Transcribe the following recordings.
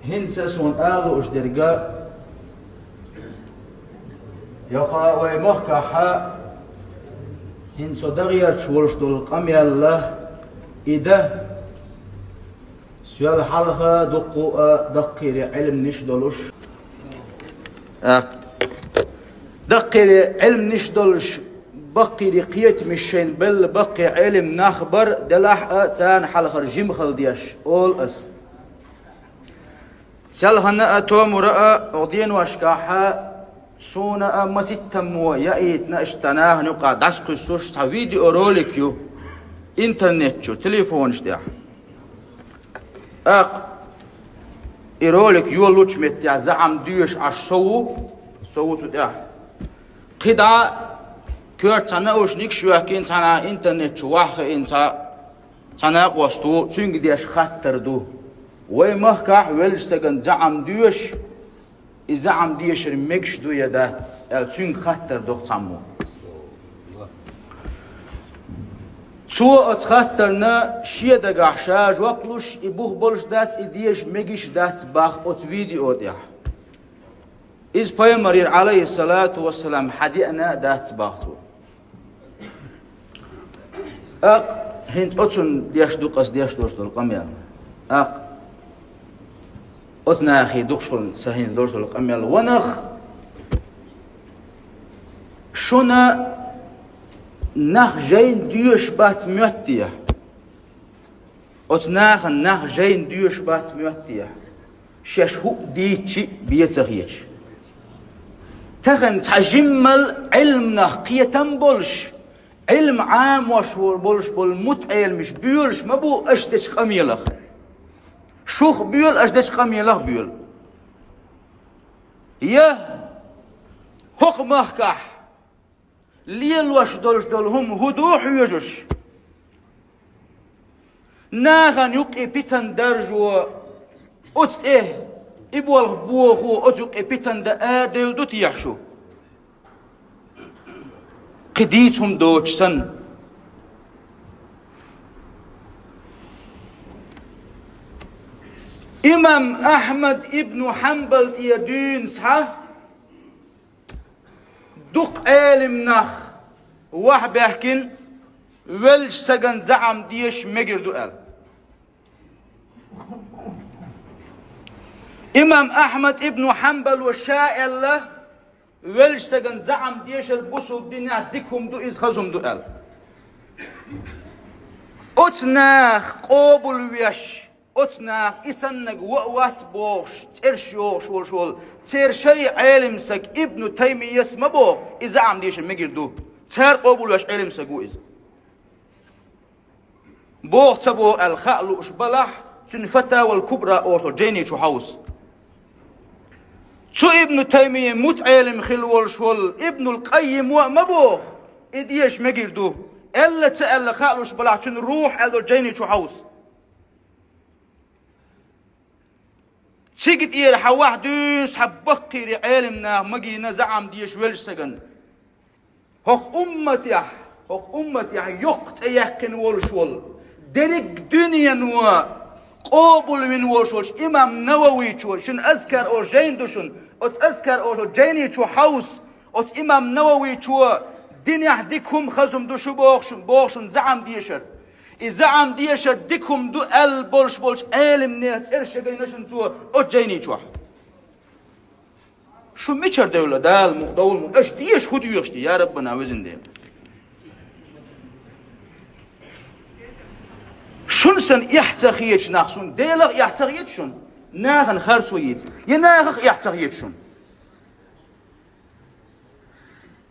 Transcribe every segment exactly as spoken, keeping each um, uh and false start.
ХӀинца суна ала лууш дерг, йокха вай махкахьа, хӀинца со дагӀерча волуш долу къамел, и да, соьл хьалха дуккха а даккхийра Ӏилманаш долуш. А, даккхийра Ӏилманаш долуш, баккхийра кхетамаш шайна белла баккхий Ӏелим нах бар, делахь а царна хьалхара жима хила деш, олу ас. Селхана а, томура а, оха деношкахьа, суна а маситтаммо яийтина аша цхьа нахана юкъа дӀасакхуьссуш цхьа видеоролик ю, интернет чу, телефонаш тӀехь. ТӀаккха и ролик йолучу меттехь заьӀам доьшуш Ӏаш со ву, со ву цу тӀехь. КхидӀа коьрта цхьа наушникаш а йоьхкина, цхьана интернет чу ваххиина цхьа, цхьа накъост ву, цуьнга деш хаттар ду. Вай махкахь веллачу стагана заьӀам доьшуш, и заьӀам дешар мегаш ду я дац, аьлла, цуьнга хаттар доху цхьаммо. Цо оцу хаттарна шен дагахь ша жоп луш, и бух болуш дац, и деша мегаш дац бах оцу видео тӀехь. Иза пайхамарера, Ӏалайхиссалату вассалам, хьадеана а дац бах цо. ТӀаккха хӀинца оцунна деш ду-кх ас деш долуш долу къамел. ТӀаккха оцу нахе ду-кх шуна сан хӀинца долуш долу къамел. Ва нах, шуна нах жайна доьшуш бац моьттехь. Оцу нахана нах жайна доьшуш бац моьттехь, шаьш хӀуъа дийцча а бен ца хеташ. Тахана цхьа жиммал Ӏилманах кхетам болуш, Ӏилма Ӏамош волу, болуш болу мутаӀеламаш боьлуш ма бу аша дечу къамелах. Шух боьлу, аша дечу къамелах боьлу. Я хӀокху махкахь лелош долуш долу хӀума хӀун ду хьоьжуш? Нахана юккъе питана даржо, оцу тӀе и болх бохо, оцу юккъе питана дан арадевлла ду техьа шу? Кхин дийца хӀума доцуш санна. Имам Ахьмад ибн Хьанбал тӀера дуьйна схьа дукха Ӏелам нах ваьхьа баьхкина, веллачу стагана заьӀам деша мегар ду аьлла. Имам Ахьмад ибн Хьанбало ша аьлла, веллачу стагана заьӀам дешар бусулба динехь дика хӀума ду, иза хаза хӀума ду аьлла. Оцу нах къобалвеш, оцу нах и саннаг ван а вац бохуш, цӀераш йохуш волуш волу, церан шайн Ӏелам саг Ибну Таймияс ма боху, и заьӀам дешар мегар ду. Цара къобалвеш Ӏелам саг ву иза. Боху ца боху аьлла хаа лууш балахь, цуьнан Фатавал Кубра олуш долу жайни чу хьовса. Цу Ибну Таймия мутаӀелам хилла волуш волу Ибнул Къаййимо а ма боху, и деша мегар ду. Аьлла ца аьлла хаа лууш балахь, цуьнан Рухь аьлла долу жайни чу хьовса. Цига тӀера хьан ваьхьа дуьйна схьа баккхийра Ӏелам наха магийна заьӀам деша веллачу стагана. ХӀокху умматехь, хӀокху умматехь йоккха цӀе яьккхина волуш волу, дерриг дуьнено къобалвина волуш волуш имам Нававичо, шуна Азкар олуш жайна ду шуна, оцу Азкар олуш жайни чу хьовса, оцу имам Нававичо динехь дика хӀума, хаза хӀума ду шу бохуш, боху шуна заьӀам дешар. И заьӀам дешар дика хӀума ду аьлла болуш болчу Ӏелам нехан цӀераш шагайна шуна цо оцу жайни чохь. Шу мичара девлла Дала мукъ довла мукъ? Аша деша хӀун доьхуш ду, я Раббана везан Дела? Шуна сан эхь ца хеташ нах, шуна Делах эхь ца хеташ шуна? Нахана харцо йийца. Я нахах эхь ца хеташ шуна?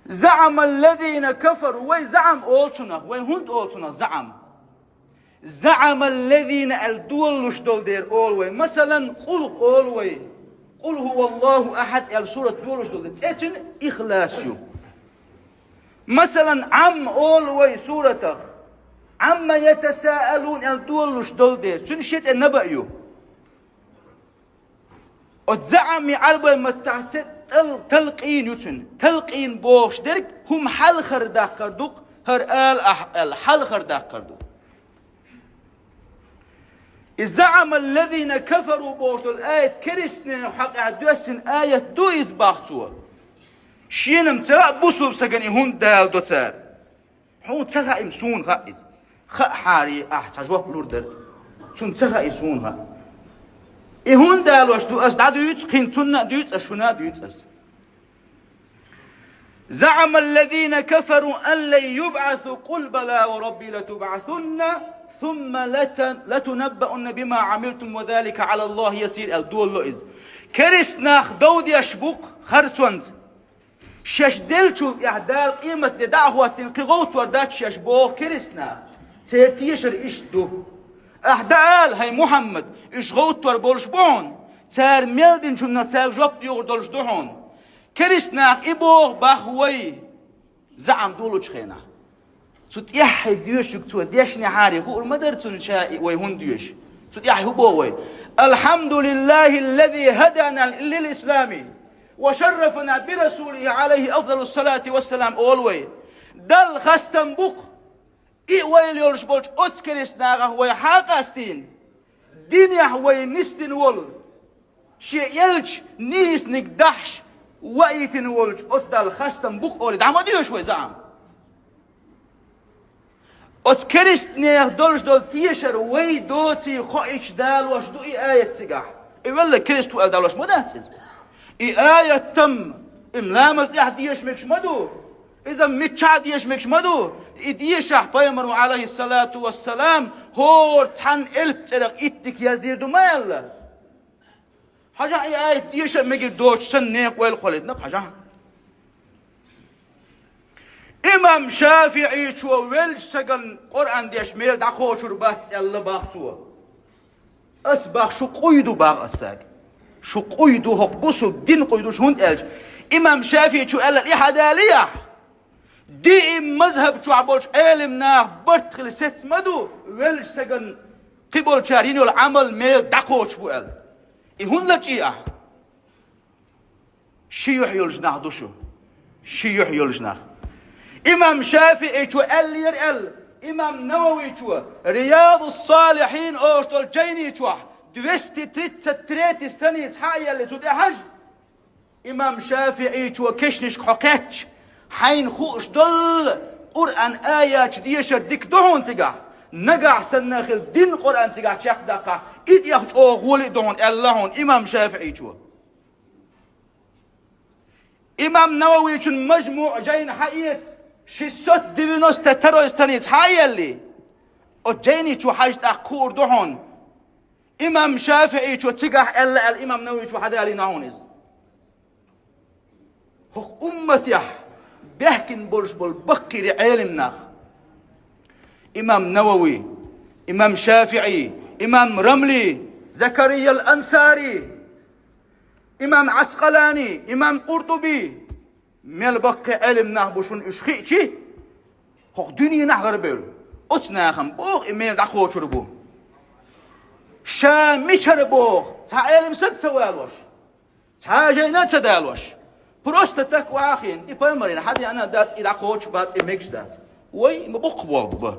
ЗаӀама аллазина кафару, вай заьӀам олу цунах, вай хӀунда олу цунах заьӀам? ЗаӀама аллазина аьлла долалуш долу дера олу вай. Масалан, къулхӀ олу вай. Къул хӀува Аллаху ахьад аьлла сурат долалуш долу дера. ЦӀе цуьнан Ихлас ю. Масалан, Ӏамма олу вай суратах. Ӏамма ятасаалун аьлла долалуш долу дера. Цуьнан шен цӀе Наба ю. Оцу заьӀами Ӏарбойн маттахь ца тал-, талкъин ю цуьнан. Талкъин бохуш дерг хӀума хьалхара даккхар ду-кх, хӀара ала ахь аьлла, хьалхара даккхар ду. И «زعم الذين كفروا» бохуш долу аят керстанийн хьокъехь доьссина аят ду иза, бах цо. Шена-м ца хаьа бусулба стагана и хӀунда даладо цара. Хьуна ца хаьа, и-м суна хаьа иза. Хаахьара, ахь цхьа жоп лур дара. Цунна ца хаьа, и суна хаьа. И хӀунда далош ду, ас дӀадуьйцу, кхин цунна а дуьйцу, ас шуна а дуьйцу ас. «زعم الذين كفروا أن لن يبعثوا قل بلى وربي لتبعثن ثم لت- لتنبؤن بما عملتم وذلك على الله يسير», аьлла, долало иза. Керста нах дов деш бу-кх харцонца. Шаьш деллачул тӀаьхьа Дала къематде дӀа а хӀоттийна кхин гӀовттор дац шаьш, боху керста наха. Церан тешар иштта ду. Ахь дӀаала, хӀай Мухьаммад, уьш гӀовттор болуш бу хьуна. Цара мел динчунна цаьрга жоп доьхур долуш ду хьуна. Керста наха и боху, бах, вай, заӀам долучу хенахь. Цу тӀаьххье доьшург цо дешнехьара хуур ма дара цунна ша и вай хӀунда доьшу. Цу тӀаьххье хӀун боху вай? «الحمد لله الذي هدانا للإسلام وشرفنا برسوله عليه أفضل الصلاة والسلام», олу вай. Далла хастам бу-кх, и а ойла йолуш болчу оцу керста нахах вай хьакъастийна, динехь вай нисдина волу, шен элча нийсаниг дахьаш ваийтина волчу оцу Далла хастам бу-кх олий, дӀа ма доьшу вай заӀам. Оцу керстанех долуш долу тешар вай доций хоуьйтуш далош ду и аят цигахь. И велла керста ву аьлла далош ма дац иза. И аят-м, и-м ламаз тӀехь деша мегаш ма ду. Иза-м миччахь а деша мегаш ма ду. И дешахь, пайхамаро, Ӏалайхиссалату вассалам, хӀора цхьана элп цӀерах итт дика яздийр ду ма аьлла. Хьажахь, и аят деша а мегар доцуш санна некъа ойла кхоллийтина-кх, хьажахь. Имам ШафиӀичо веллачу стагана Къуръан деш мел дӀакхочур бац аьлла, бах цо. Ас, бах, шу къуй ду, бах ас цаьрга. Шу къуй ду, хӀокху бусулба дин къуй ду шу, хӀунда аьлча имам ШафиӀичо аьлла и хьадаллехь, диъ мазхӀаб чохь болчу Ӏелам наха барт хила сецна ма ду, веллачу стагана кхиболчара йина йолу Ӏамал мел дӀакхочуш бу аьлла. И хӀунда лачкъий ахь? Ши юьхь йолуш нах ду шу. Ши юьхь йолуш нах. Имам ШафиӀичо аьллера аьлла, имам Нававичо «Риядус-Салихьин» олуш долу жайни чохь, двести тридцать третий страница хьа а елли, цу тӀе хьажа. Имам ШафиӀичо кешнашка хьо кхаьчча, хьайна хууш долу Къуръан аяташ дешар дика ду хьуна цигахь, нагахь санна хила дин Къуръан цигахь чекхдаккхахь, и тӀех чӀогӀа гӀоле а ду хьуна, аьлла хьуна имам ШафиӀичо. Имам Нававичун МажмуӀ жайна хьаэца, шестьсот девяносто второй страница хьа а елли, оцу жайни чу хьажа тӀаккха хуур ду хьуна. Имам ШафиӀичо цигахь аьлла аьлла, имам Нававичо хьадалийна хьуна иза. ХӀокху умматехь баьхкина болуш болу баккхийра Ӏелам нах: имам Навави, имам ШафиӀи, имам Рамли, Закариял Ансари, имам Ӏаскъалани, имам Къуртуби, мел баккхий Ӏелам нах бу шуна уьш хиъчи, хӀокху дуьненахь гӀарабевлла. Оцу нахана боху и мел дӀакхочур бу. Ша мичара боху, цхьа Ӏелам саг ца валош, цхьа а жайна а ца далош. Просто так вахийна, и пайхамарина хьадеана дац, и дӀакхочуш бац, и мегаш дац. Вай, ма боккха болх бу.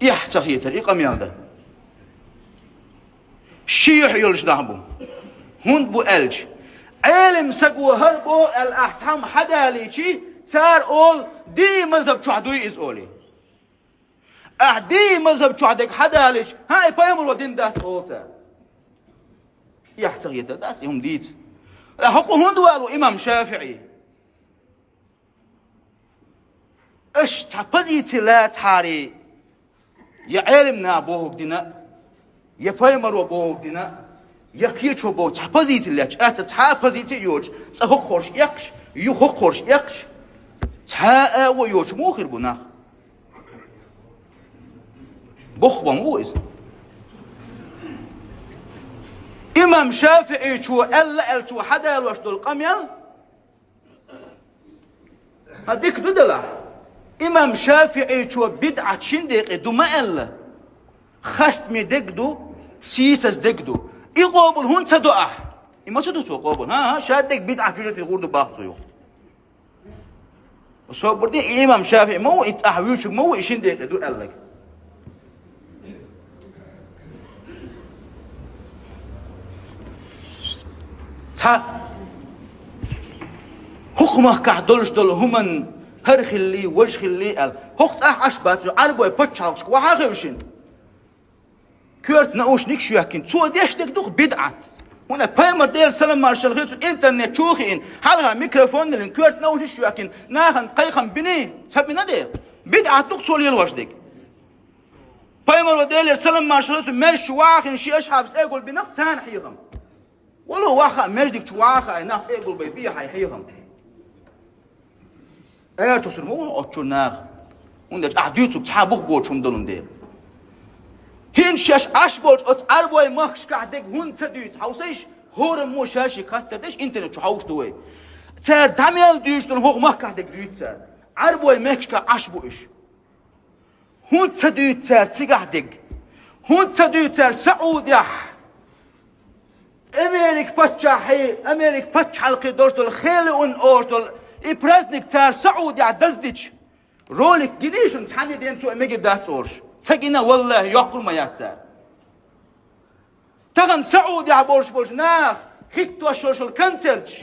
Эхь ца хетар, и къамел дан. Ши юьхь йолуш нах бу. ХӀунда бу аьлча, Ӏелам саго хӀара боху аьлла ахь цхьамма хьадалийчи, цара олу, диъ мазхӀаб чохь дуй иза олий. Ахь диъ мазхӀаб чохь дерг хьадалийча, хӀан, и пайхамаро дин дац олу цара. Эхь ца хетар дац, и хӀума дийца. Ахь хӀокху хӀунда вало имам ШафиӀи? Аша цхьа позици лацахьара, я Ӏелам наха бохург дина, я пайхамаро бохург дина, я кхечо бохург, цхьа позици лаьтташ, атта цхьа а позици йоцуш, цкъа хӀокху хорш эккхаш, юха хӀокху хорш эккхаш, цхьа а а йоцуш муха хир бу нах? Боккха бан ву иза. Имам ШафиӀичо аьлла аьлла цо хьадалош долу къамел, хьан дика ду делахь? Имам ШафиӀичо бидӀат шин декъе ду ма аьлла. Хастаме дерг ду, сийсаз дерг ду. И къобал хӀунда ца до ахь? И ма ца ду цо къобал. ХӀан-хӀа, ша дерг бидӀат жужахати гӀур ду бах цо юха. Собар де, и имам ШафиӀи ма ву, и цӀахь вуьйцург ма ву, и шин декъе ду аьлларг. Цхьа хӀокху махкахь долуш долу хӀуманна хӀара хилли, важа хилли аьлла, хӀокху цӀахь Ӏаш бац, Ӏарбой пачхьалкхашка вахьа хевшина. Коьрта наушникаш йоьхкина, цо деш дерг ду-кх бидӀат. ХӀунда пайхамар Делан салам маршалла хир цу интернет чу а хиъна, хьалха микрофон а диллина, коьрта наушникаш йоьхкина, нахана кхайкхам бина, ца бина дела. БидӀат ду-кх цо лелош дерг. Пайхамар ву Делера салам маршалла хир цу маьждиг чу вахийна ши ашхьабас тӀегул бина-кх царна хьехам. Вало ваха а маьждиг чу ваха а, нах тӀегул бай бе хьайн хьехам. Эр тусур ма ву оцу чуьра наха. ХӀунда аьлча ахь дуьйцург цхьа бух боцуш хӀума долун дела. ХӀинца шаьш Ӏаш болчу оцу Ӏарбой махкашкахь дерг хӀунда ца дуьйцу хьовсийша, хӀораммо ша-шега хаттар деш интернет чу хьовш ду вай. Цара дӀа мел дуьйцуш долу хӀокху махкахь дерг дуьйцу цара. Ӏарбой мехкашкахь Ӏаш бу уьш. ХӀунда ца дуьйцу цара цигахь дерг? ХӀунда ца дуьйцу цара Саудехь? Америка паччахье, Америка пачхьалкхе долуш долу Хелиун олуш долу и праздник цара Саудехь даздича, ролик гиний шуна, цхьанне ден цо и мегар дац олуш? Ца гина, валлахӀи, йоккхур ма яц цара. Тахана Саудехь болуш болчу наха хӀиттош йолуш йолу концерташ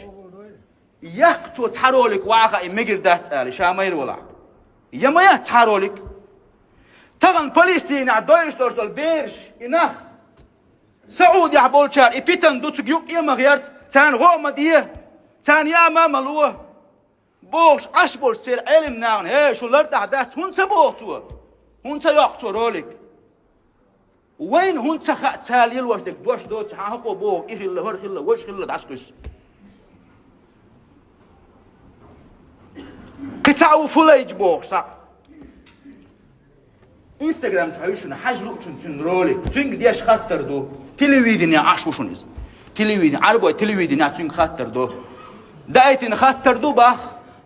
яккха цо цхьа ролик ваха и мегар дац ала, ша майра валахь. Я ма яц цхьа ролик? Тахана Палестинехь дойуш долуш долу бераш, и нах, Саудехь болчара и питана ду, цуьнга юккъе а ма гӀерта, царна гӀо а ма де, царна яа ма а ма ло. Бохуш Ӏаш болчу церан Ӏелам нахана: «ХӀей, шу лар тӀехь дац», хӀунда ца боху цо? ХӀунда ца йоккху цо ролик? Вайна хӀунда ца хаьа цара лелош дерг? Дош доцу хьан хӀокхо боху: «И хилла, хӀара хилла, важа хилла», дӀасакхуьссу. Кхин цхьаъ ву Фулайдж бохуш, схьа. Инстаграм чу хьуьйсу шуна, хьажа луучун цуьнан ролик. Цуьнга деш хаттар ду. Телевидение Ӏаш ву шуна иза. Телевидение, Ӏарбой телевидение цуьнга хаттар ду. Даийтина хаттар ду бах.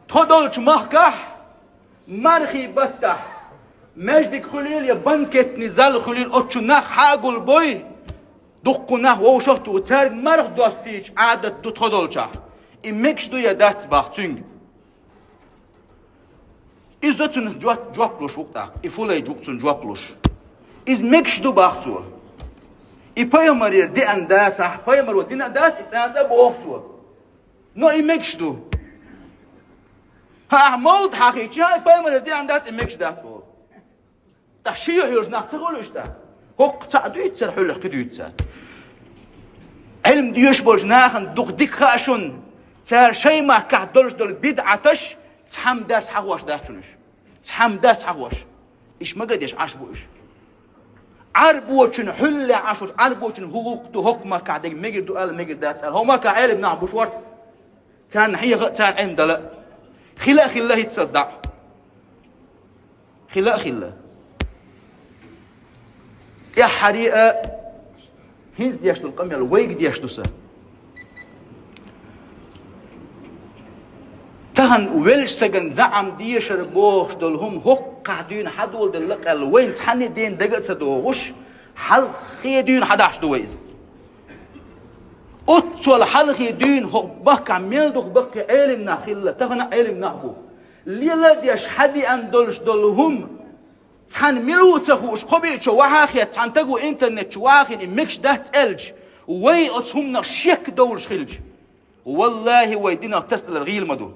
Тхо долчу махкахь, мархий баттахь, маьждиг хуьлийла я банкетный зал хуьлийла, оцу нах хьагулбой, дуккха нах вовшах а туху, цаьрга марха достийча Ӏадат ду тхо долчохь. И мегаш ду я дац бах цуьнга? Иза цунна жоп, жоп луш ву-кх тӀаккха, и Фулайдж ву-кх цунна жоп луш. Иза мегаш ду бах цо. И пайхамарера деана дацахь, пайхамаро дина а дац, и цӀанца а боху цо. Но и мегаш ду. Хьан ахь мовлид хьахийча, и пайхамарера деана дац, и мегаш дац олу. Ткъа ши юьхьа йолуш нах ца хуьлу уьш тӀаккха? ХӀокху цхьаъ дуьйцу цара, хьуьллехь кхин дуьйцу цара. Ӏилма доьшуш болчу нахана дукха дика хаьа шуна, цара шайн махкахь долуш долу бидӀаташ цхьамма дас хьахош дац шуна уьш. Цхьамма дас хьахош. Иштта магадеш Ӏаш бу уьш. Ӏарбочун хьуьллехь Ӏаш волчу Ӏарбочун хӀун гӀуллакх ду, хӀокху махкахь дерг мегар ду ала, мегар дац ала. ХӀокху махкахь Ӏелам нах буш вара. Царна хьеха а, царна Ӏилма дала а. Хила а хилла хӀинццалц дӀа. Хила а хилла. ТӀаьххьаре а хӀинца деш долу къамел вайга деш ду сан. Тахана веллачу стагана заӀам дешар бохуш долу хӀума хӀокхахь дуьйна хьадоладелла кхел вайна цхьанне дена дага а ца догӀуш, хьалххе дуьйна хьадахьаш ду вай иза. Оццул хьалхе дуьйна хӀокху махкахь мел дукха баккхий Ӏелам нах хилла, тахана а Ӏелам нах бу. Лела а деш, хьадеана долуш долу хӀума цхьанна мила ву ца хууш, кхо биъ чо вахьа а хетта, цхьана стага интернет чу вахийна, и мегаш дац аьлча, вай оцу хӀуманах шек довлуш хилча, валлахӀи, вай динах тасадалар гӀийла ма ду.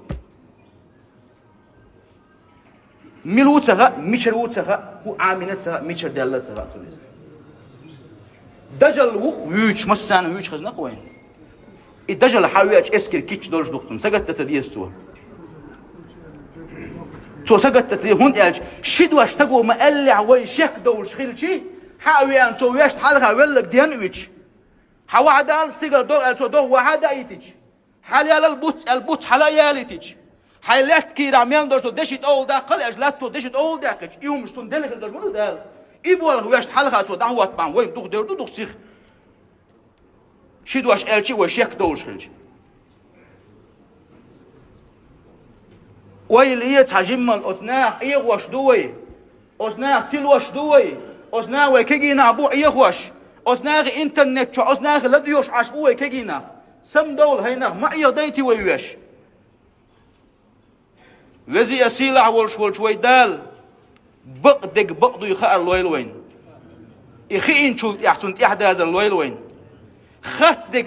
Мила ву ца хаьа, мичара ву ца хаьа, хӀун Ӏамийна ца хаьа, мичара даьлла ца хаьа цунна иза. Дажал ву-кх вуьйцуш, массарна вуьйцуш хезна-кх вайна. И дажал хьан веача эскар кийча долуш ду-кх цунна, сагатдан ца деза цо. Цо сагатдан ца деза, хӀунда аьлча ши дош стага ма аьллехь, вай шек довлуш хилча, хьан а веана цо вешта хьалха велларг ден а вича, хьан вахьа дала стигала догӀа аьлла, цо догӀа вахьа а даийтича, хьалаялал буц аьлла, буц хьала а ялийтича, хьайн лаьтта кийрахь мел долуш долу деши тӀовла даккхал аьлча, латто деши тӀовла даьккхича, и хӀумаш цунна делла хир долуш ма ду Дала. И болх вешта хьалха цо дӀахӀотта бахьана вайна дукха дер ду, дукха сиха. Ши дош аьлча а вай шек довлуш хилча. Ойла е цхьа жиммал, оцу наха Ӏехош ду вай. Оцу наха тилош ду вай. Оцу наха вай кегий нах бу Ӏехош. Оцу наха интернет чохь, оцу наха ладоьгӀуш Ӏаш бу вай кегий нах. Самадовла, хӀай нах, ма Ӏехадайти вай веш. Веза а сийлахь волуш волчу вай Дала бакъдерг бакъ дуй хаар лойла вайна. И хиъначул тӀаьхьа цунна тӀаьхьадазар лойла вайна. Харцдерг